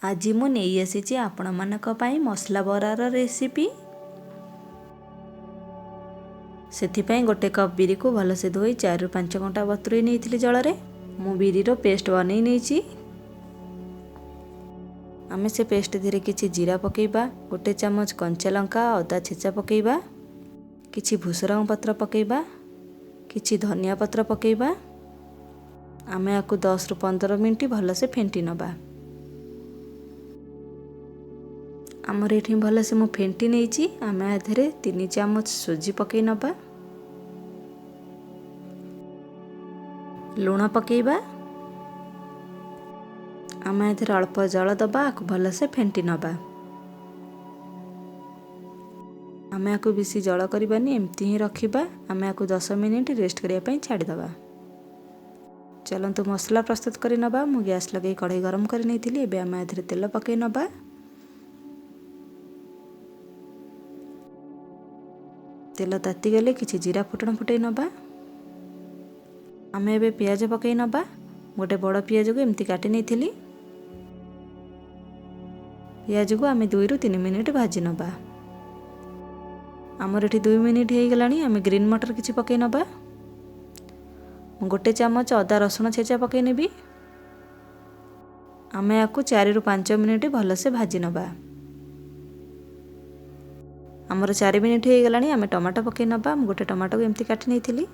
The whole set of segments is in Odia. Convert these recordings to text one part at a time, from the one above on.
ଆଜି ମୁଁ ନେଇ ଆସିଛି ଆପଣମାନଙ୍କ ପାଇଁ ମସଲା ବରାର ରେସିପି। ସେଥିପାଇଁ ଗୋଟେ କପ୍ ବିରିକୁ ଭଲସେ ଧୋଇ 4ରୁ 5 ଘଣ୍ଟା ବତୁରେଇ ନେଇଥିଲି ଜଳରେ। ମୁଁ ବିରିର ପେଷ୍ଟ ବନେଇ ନେଇଛି। ଆମେ ସେ ପେଷ୍ଟ ଦେହରେ କିଛି ଜିରା ପକାଇବା, ଗୋଟେ ଚାମଚ କଞ୍ଚା ଲଙ୍କା ଅଦା ଛେଚା ପକାଇବା, କିଛି ଭୁସରଙ୍ଗ ପତ୍ର ପକାଇବା, କିଛି ଧନିଆ ପତ୍ର ପକାଇବା। ଆମେ ଆକୁ 10ରୁ 15 ମିନିଟ୍ ଭଲସେ ଫେଣ୍ଟି ନେବା। ଆମର ଏଠି ଭଲସେ ମୁଁ ଫେଣ୍ଟି ନେଇଛି। ଆମେ ଆ ଦେହରେ 3 ଚାମଚ ସୁଜି ପକାଇ ନେବା, ଲୁଣ ପକାଇବା। ଆମେ ଏଥିରେ ଅଳ୍ପ ଜଳ ଦେବା, ଆକୁ ଭଲସେ ଫେଣ୍ଟି ନେବା। ଆମେ ଆକୁ ବେଶୀ ଜଳ କରିବାନି, ଏମିତି ହିଁ ରଖିବା। ଆମେ ଆକୁ 10 ମିନିଟ୍ ରେଷ୍ଟ କରିବା ପାଇଁ ଛାଡ଼ିଦେବା। ଚାଲନ୍ତୁ ମସଲା ପ୍ରସ୍ତୁତ କରି ନେବା। ମୁଁ ଗ୍ୟାସ୍ ଲଗାଇ କଢ଼େଇ ଗରମ କରି ନେଇଥିଲି। ଏବେ ଆମେ ଏଥିରେ ତେଲ ପକାଇ ନେବା। ତେଲ ତାତିଗଲେ କିଛି ଜିରା ଫୁଟଣ ଫୁଟାଇ ନେବା। ଆମେ ଏବେ ପିଆଜ ପକାଇ ନେବା। ଗୋଟେ ବଡ଼ ପିଆଜକୁ ଏମିତି କାଟି ନେଇଥିଲି। ପିଆଜକୁ ଆମେ 2ରୁ 3 ମିନିଟ୍ ଭାଜି ନେବା। ଆମର ଏଠି 2 ମିନିଟ୍ ହେଇଗଲାଣି। ଆମେ ଗ୍ରୀନ୍ ମଟର କିଛି ପକାଇ ନେବା। ମୁଁ ଗୋଟେ ଚାମଚ ଅଦା ରସୁଣ ଛେଚା ପକାଇ ନେବି। ଆମେ ୟାକୁ 4ରୁ 5 ମିନିଟ୍ ଭଲସେ ଭାଜି ନେବା। ଆମର 4 ମିନିଟ୍ ହେଇଗଲାଣି। ଆମେ ଟମାଟୋ ପକାଇ ନେବା। ମୁଁ ଗୋଟେ ଟମାଟୋକୁ ଏମିତି କାଟି ନେଇଥିଲି।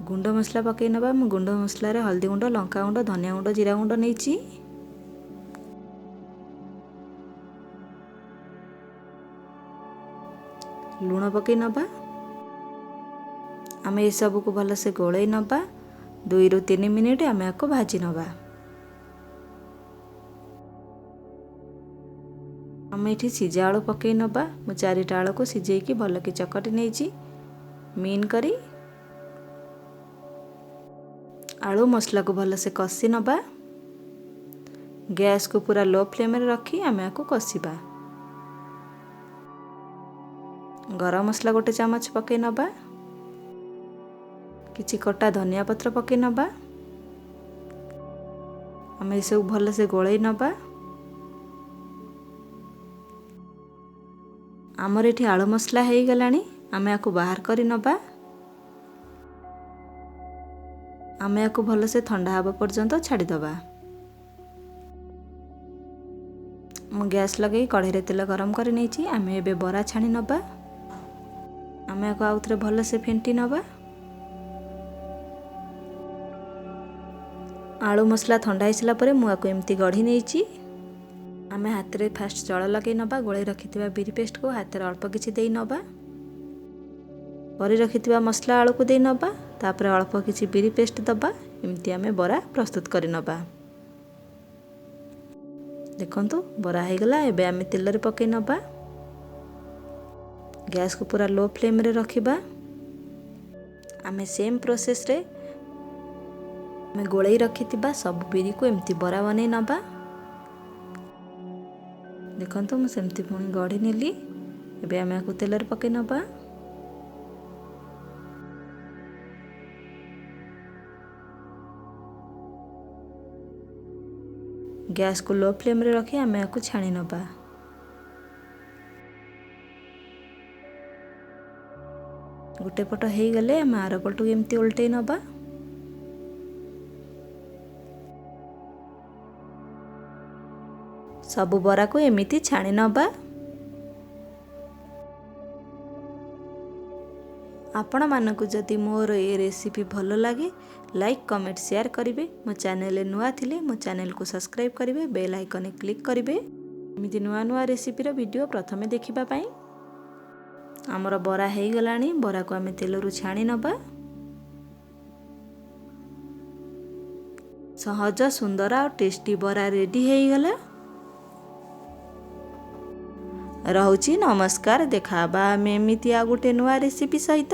ଗୁଣ୍ଡ ମସଲା ପକାଇ ନେବା। ମୁଁ ଗୁଣ୍ଡ ମସଲାରେ ହଳଦୀ ଗୁଣ୍ଡ, ଲଙ୍କା ଗୁଣ୍ଡ, ଧନିଆ ଗୁଣ୍ଡ, ଜିରା ଗୁଣ୍ଡ ନେଇଛି। ଲୁଣ ପକାଇ ନେବା। ଆମେ ଏସବୁକୁ ଭଲସେ ଗୋଳେଇ ନେବା। 2ରୁ 3 ମିନିଟ୍ ଆମେ ୟାକୁ ଭାଜି ନେବା। ଆମେ ଏଠି ସିଝା ଆଳୁ ପକାଇ ନେବା। ମୁଁ 4ଟା ଆଳୁକୁ ସିଝେଇକି ଭଲକି ଚକଟି ନେଇଛି ମିନ୍ କରି। ଆଳୁ ମସଲାକୁ ଭଲସେ କଷି ନେବା। ଗ୍ୟାସ୍କୁ ପୁରା ଲୋ ଫ୍ଲେମ୍ରେ ରଖି ଆମେ ୟାକୁ କଷିବା। ଗରମ ମସଲା ଗୋଟେ ଚାମଚ ପକାଇ ନେବା। କିଛି କଟା ଧନିଆ ପତ୍ର ପକାଇ ନେବା। ଆମେ ଏସବୁ ଭଲସେ ଗୋଳେଇ ନେବା। ଆମର ଏଠି ଆଳୁ ମସଲା ହେଇଗଲାଣି। ଆମେ ୟାକୁ ବାହାର କରି ନେବା। ଆମେ ୟାକୁ ଭଲସେ ଥଣ୍ଡା ହେବା ପର୍ଯ୍ୟନ୍ତ ଛାଡ଼ିଦେବା। ମୁଁ ଗ୍ୟାସ୍ ଲଗାଇ କଢ଼େଇରେ ତେଲ ଗରମ କରି ନେଇଛି। ଆମେ ଏବେ ବରା ଛାଣି ନେବା। ଆମେ ୟାକୁ ଆଉଥରେ ଭଲସେ ଫେଣ୍ଟି ନେବା। ଆଳୁ ମସଲା ଥଣ୍ଡା ହେଇସାରିଲା ପରେ ମୁଁ ୟାକୁ ଏମିତି ଗଢ଼ି ନେଇଛି। ଆମେ ହାତରେ ଫାଷ୍ଟ ଜଳ ଲଗାଇ ନେବା। ଗୋଳେଇ ରଖିଥିବା ବିରି ପେଷ୍ଟକୁ ହାତରେ ଅଳ୍ପ କିଛି ଦେଇ ନେବା। କରି ରଖିଥିବା ମସଲା ଆଳୁକୁ ଦେଇ ନେବା। ତାପରେ ଅଳ୍ପ କିଛି ବିରି ପେଷ୍ଟ ଦେବା। ଏମିତି ଆମେ ବରା ପ୍ରସ୍ତୁତ କରି ନେବା। ଦେଖନ୍ତୁ ବରା ହେଇଗଲା। ଏବେ ଆମେ ତେଲରେ ପକାଇ ନେବା। ଗ୍ୟାସ୍କୁ ପୁରା ଲୋ ଫ୍ଲେମ୍ରେ ରଖିବା। ଆମେ ସେମ୍ ପ୍ରୋସେସ୍ରେ ଆମେ ଗୋଳେଇ ରଖିଥିବା ସବୁ ବିରିକୁ ଏମିତି ବରା ବନେଇ ନେବା। ଦେଖନ୍ତୁ ମୁଁ ସେମିତି ପୁଣି ଗଢ଼ି ନେଲି। ଏବେ ଆମେ ୟାକୁ ତେଲରେ ପକାଇ ନେବା। ଗ୍ୟାସ୍କୁ ଲୋ ଫ୍ଲେମ୍ରେ ରଖି ଆମେ ୟାକୁ ଛାଣି ନେବା। ଗୋଟେ ପଟ ହେଇଗଲେ ଆମେ ଆର ପଟକୁ ଏମିତି ଓଲଟେଇ ନେବା। ସବୁ ବରାକୁ ଏମିତି ଛାଣି ନେବା। ଆପଣମାନଙ୍କୁ ଯଦି ମୋର ଏ ରେସିପି ଭଲ ଲାଗେ, ଲାଇକ୍, କମେଣ୍ଟ, ସେୟାର କରିବେ। ମୋ ଚ୍ୟାନେଲରେ ନୂଆ ଥିଲେ ମୋ ଚ୍ୟାନେଲକୁ ସବସ୍କ୍ରାଇବ୍ କରିବେ, ବେଲ୍ ଆଇକନ୍ରେ କ୍ଲିକ୍ କରିବେ ଏମିତି ନୂଆ ନୂଆ ରେସିପିର ଭିଡ଼ିଓ ପ୍ରଥମେ ଦେଖିବା ପାଇଁ। ଆମର ବରା ହେଇଗଲାଣି। ବରାକୁ ଆମେ ତେଲରୁ ଛାଣି ନେବା। ସହଜ, ସୁନ୍ଦର ଆଉ ଟେଷ୍ଟି ବରା ରେଡ଼ି ହେଇଗଲା। ରହୁଛି, ନମସ୍କାର। ଦେଖା ହେବା ଆମେ ଏମିତି ଆଉ ଗୋଟେ ନୂଆ ରେସିପି ସହିତ।